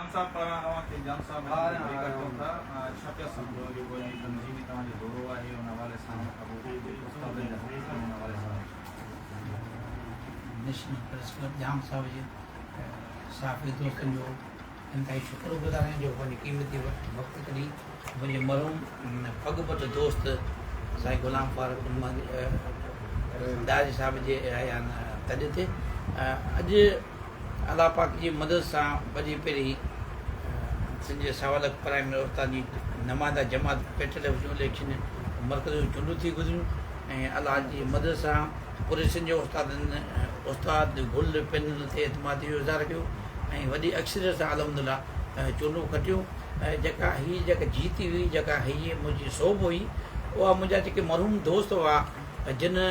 خان صاحب پاران اوهان کي جان صاحب اڄ ڀلي ڪر چئون ٿا ڇا پيا سمجهو جيڪو هي تنظيمي توهان جو دورو آهي ان حوالي سان ان کان پوء استادن جا حق آهن ان حوالي سان. نيشنل پريس ڪلب ڄام صاحب جي صحافي دوستن جو انتهائي شڪر گذار آهيان جو پنهنجي قيمتي وقت ڪڍي منهنجي مرحوم پڳ ٻڌ دوست سائين غلام فاروق ڏاهري صاحب جي تڏ تي اڄ الله پاڪ جي مدد سان وڏي پهرين سنڌ جي سوا لک پرائمري استادن جي نمائنده جماعت پيٽل جون اليڪشن مرڪزي چونڊون ٿي گذريون ۽ الله جي مدد سان پوري سنڌ جي استادن استاد گل پينل تي اعتماد جو اظهار ڪيو ۽ وڏي اڪثريت سان الحمد لله چونڊون کٽيون ۽ جيڪا هي جيڪا جيت هئي جيڪا هي منهنجي سوڀ هئي اها منهنجا جيڪي مرحوم دوست هئا جن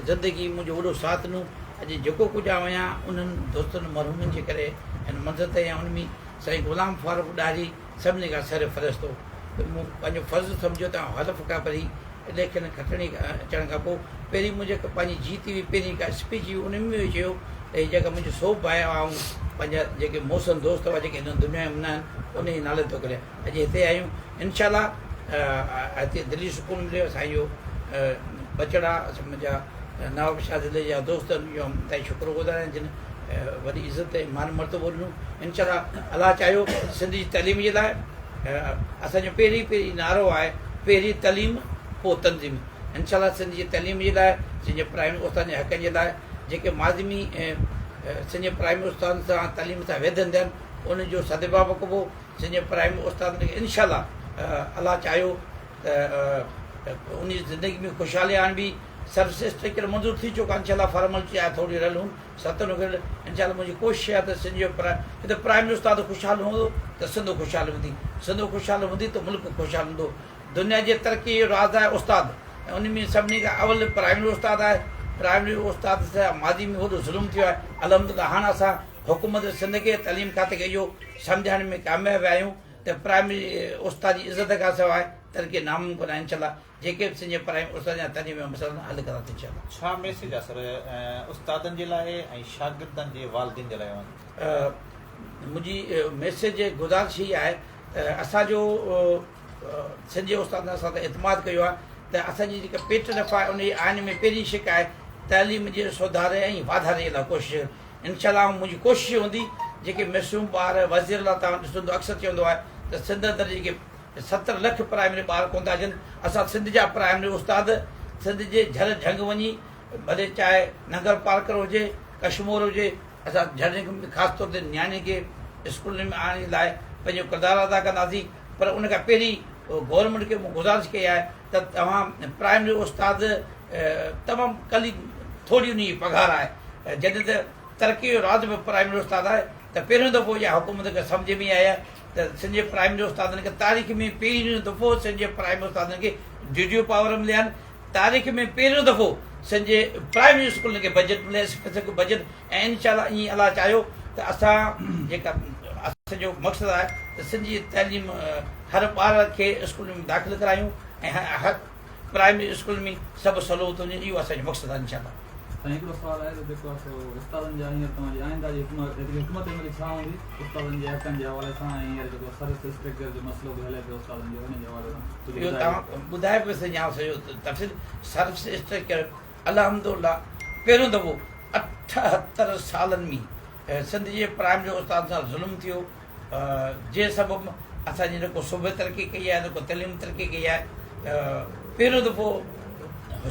زندگي منهنجو وڏو ساٿ ڏنو اڄ جيڪو ڪجهه آئون آهيان انهن دوستن مرحومن جي ڪري هن منزل تائين آهيان ان ۾ سائين غلام فاروق ڏاهري سڀني کان سر فهرست هو ته مون پنهنجو فرض سمجهيو ته آئون حلف کان پهرين اليڪشن کٽڻي اچڻ کان پوء پهرين منهنجي پنهنجي جيت هئي پهرين جيڪا اسپيچ هئي ان ۾ به چيو ته هي جيڪا منهنجي سوڀ آهي آئون پنهنجا جيڪي محسن دوست هئا جيڪي هن دنيا ۾ نه آهن ان جي نالي ٿو ڪريان اڄ هتي آيون انشاء الله هتي دلي سڪون مليو سائين جو ٻچڙا منهنجا نوابشاهه ضلعي جا دوست جو تائين شڪر گذار آهن جن وڏي عزت ۽ مان مرتبو ڏنو انشاء الله الله چاهيو سنڌ جي تعليم جي لاء اسان جو پهرين پهرين نعرو آهي پهرين تعليم پوء تنظيم انشاء الله سنڌ جي تعليم جي لاء سنڌ جي پرائمري استادن جي حقن جي لاء جيڪي ماضي ۾ سنڌ جي پرائمري استادن سان تعليم سان ويڌن ٿيا آهن ان جو سدباب ڪبو سنڌ جي پرائمري استادن کي انشاء الله الله چاهيو ته ان جي زندگي ۾ خوشحالي آڻبي سروس اسٽرڪچر منظور ٿي چڪو انشاء الله فارملٽي آهي ٿوري رهيل هون ستن گڏ انشاء الله منهنجي ڪوشش آهي ته سنڌ جو هتي پرائمري استاد خوشحال هوندو ته سنڌ خوشحال هوندي سنڌ خوشحال هوندي ته ملڪ خوشحال هوندو دنيا جي ترقي جو راز آهي استاد ۽ ان ۾ سڀني کان اول پرائمري استاد آهي پرائمري استاد سان ماضي ۾ وڏو ظلم ٿيو آهي الحمدلله هاڻ اسان حڪومت سنڌ کي تعليم کاتي کي اهو سمجهائڻ ۾ ڪامياب ويا آهيون ته پرائمري استاد جي عزت کان سواء ترقي ناممڪن آهي انشاء الله جيڪي به سنڌ جي پرائمري استادن جا تعليمي مسئلا آهن حل ڪنداسين انشاء الله. ڇا ميسيج آ سر استادن جي لاء ۽ شاگردن جي والدين جي لاء اوهان جي. منهنجي ميسيج گذارش هي آهي ته اسان جو سنڌ جي استادن اسان تي اعتماد ڪيو آهي ته اسان جي جيڪا پيٽ رف آهي ان جي آئين ۾ پهرين شق آهي تعليم جي سڌاري ۽ واڌاري جي لاء ڪوشش انشاء الله منهنجي ڪوشش هوندي جيڪي معصوم ٻار وزير الله توهان ڏسندو اڪثر چوندو آهي ته سنڌ اندر جيڪي 70 لک پرائمري ٻار ڪونه ٿا اچن اسان سنڌ جا پرائمري استاد سنڌ جي جھر جھنگ وڃي ڀلي چاهي ننگر پارڪر هجي ڪشمور هجي اسان جھر جھنگ ۾ خاص طور تي نياڻين کي اسڪولن ۾ آڻڻ جي لاء پنهنجو ڪردار ادا ڪنداسين پر ان کان پهرين گورنمينٽ کي مون گذارش ڪئي آهي ته توهان پرائمري استاد تمام قليل ٿوري ان جي پگهار آهي جڏهن ته ترقي جو راز به پرائمري استاد آهي ته پهريون دفعو اها حڪومت کي سمجهه ۾ آئي آهي ته سنڌ جي پرائمري استادن کي تاريخ ۾ پهريون دفعو سنڌ جي پرائمري استادن کي ڊي ڊي او پاور مليا آهن تاريخ ۾ پهريون دفعو سنڌ جي پرائمري اسڪولن کي بجيٽ ملي اسپيسفڪ بجيٽ ۽ انشاء الله ائين الله چاهيو ته اسان جيڪا اسان جو مقصد آهي ته سنڌ جي تعليم هر ٻار کي اسڪولن ۾ داخل ڪرايون ۽ هر پرائمري اسڪول ۾ سڀ سهولتون هجن اهو اسان جو مقصد آهي انشاء الله. سائين هڪڙو سوال آهي ته جيڪو آهي سو استادن جا هينئر توهان جي آئنده جي حڪمت عملي ڇا هوندي استادن جي حقن جي حوالي سان ۽ هينئر جيڪو سروس اسٽرڪچر جو مسئلو به هلي پيو استادن جو ان جي حوالي سان ڪجهه اهو ٻڌايو. توهان ٻڌائي پيو سگهان سڄو تفصيل سروس اسٽرڪچر الحمدلله پهريون دفعو 78 سالن ۾ سنڌ جي پرائمري استادن سان ظلم ٿيو جنهن سبب اسان جي نه ڪو صوبي ترقي ڪئي آهي نه ڪو تعليم ترقي ڪئي آهي پهريون دفعو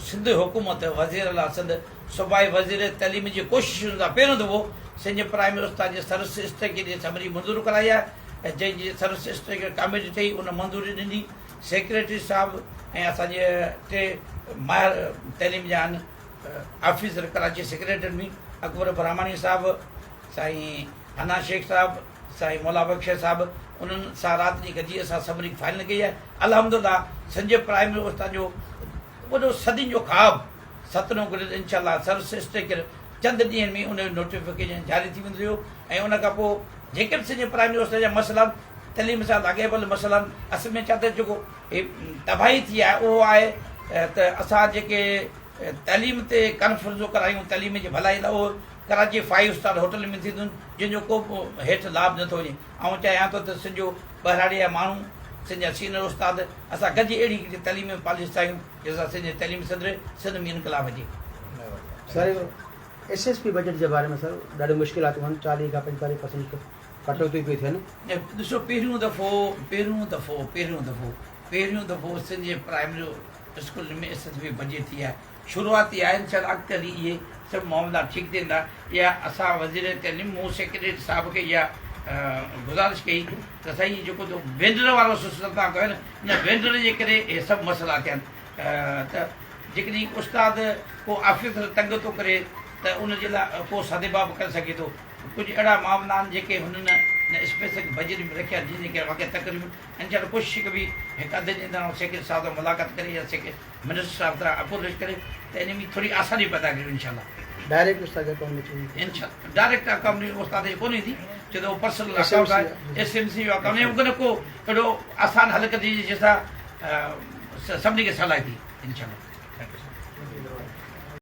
سنڌ حڪومت وزير اعليٰ سنڌ صوبائي وزير تعليم جي ڪوششن سان پهريون دفعو سنڌ جي پرائمري استاد جي سروس اسٽرڪچر جي سمري منظور ڪرائي آهي جنهن جي سروس اسٽرڪچر ڪاميٽي ٺهي ان منظوري ڏني سيڪريٽري صاحب ۽ اسان جي ٽي ماهر تعليم جا آهن آفيسر ڪراچي سيڪريٽريٽ ۾ اڪبر برهماڻي صاحب، سائين حنا شيخ صاحب، سائين مولا بخش صاحب انهن سان رات ڏينهن گڏجي اسان سمري فائنل ڪئي آهي الحمدلله سنڌ جي پرائمري استاد جو وڏو صدين جو خواب ستنو گريڊ انشاء الله سروس اسٽرڪچر چند ڏينهن ۾ ان جو نوٽيفڪيشن جاري ٿي ويندو ۽ ان کان پوء جيڪي به سنڌ جي پرائمري استاد جا مسئلا آهن تعليم سان لاڳاپيل مسئلا آهن اصل ۾ ڇا ته جيڪو هي تباهي ٿي آهي اهو آهي ته اسان جيڪي تعليم تي ڪانفرنسون ڪرايون تعليم جي ڀلائي لاء اهو ڪراچي فائيو اسٽار هوٽل ۾ ٿينديون جن جو ڪو به هيٺ لاڀ نٿو وڃي. آئون چاهيان ٿو ته سنڌ جو ٻهراڙي جا ماڻهو، سنڌ جا سينئر استاد اسان گڏجي اهڙي هڪڙي تعليمي پاليسي ٺاهيون جنهن سان سنڌ جي تعليم سڌري، سنڌ ۾ انقلاب اچي. سر ايس ايس پي بجيٽ جي باري ۾ سر ڏاڍيون مشڪلاتون آهن 40 کان 45 پرسنٽ ڪٽوتيون پيون ٿين. ڏسو پهريون دفعو پهريون دفعو پهريون دفعو پهريون دفعو سنڌ جي پرائمري اسڪولن ۾ ايس ايس پي بجيٽ ٿي آهي شروعاتي آهي انشاء الله اڳتي هلي اهي سڀ معاملا ٺيڪ ٿيندا اها اسان وزير تعليم مون سيڪريٽري صاحب کي اها گذارش ڪئي ته سائين هي جيڪو وينڊر وارو سسٽم تان ڪيو نه ان وينڊر جي ڪري اهي سڀ مسئلا ٿيا آهن ته جيڪڏهن استاد ڪو آفيسر تنگ ٿو ڪري ته ان جي لاء ڪو سدباب ڪري سگهي ٿو ڪجهه اهڙا معاملا آهن جيڪي هنن ان اسپيسفڪ بجيٽ ۾ رکيا جن جي ڪري واقعي تقريبن انشاء الله ڪوشش ڪبي هڪ اڌ ڏينهن اندر آئون سيڪريٽري صاحب سان ملاقات ڪري يا سيڪريٽري منسٽر صاحب سان اپروچ ڪري ته ان ۾ ٿوري آساني پيدا ڪريون انشاء الله. ڊائريڪٽ استاد جي اڪائونٽ ۾ اچي ويندي. انشاء الله ڊائريڪٽ اڪائونٽ ۾ استاد جي ڪونه ايندي ڇو ته اهو پرسنل اڪائونٽ آهي ايس ايم سي جو اڪائونٽ ۽ ڪو نه ڪو اهڙو آسان حل ڪجي جنهن سان سڀني کي سولائي ٿئي انشاء الله.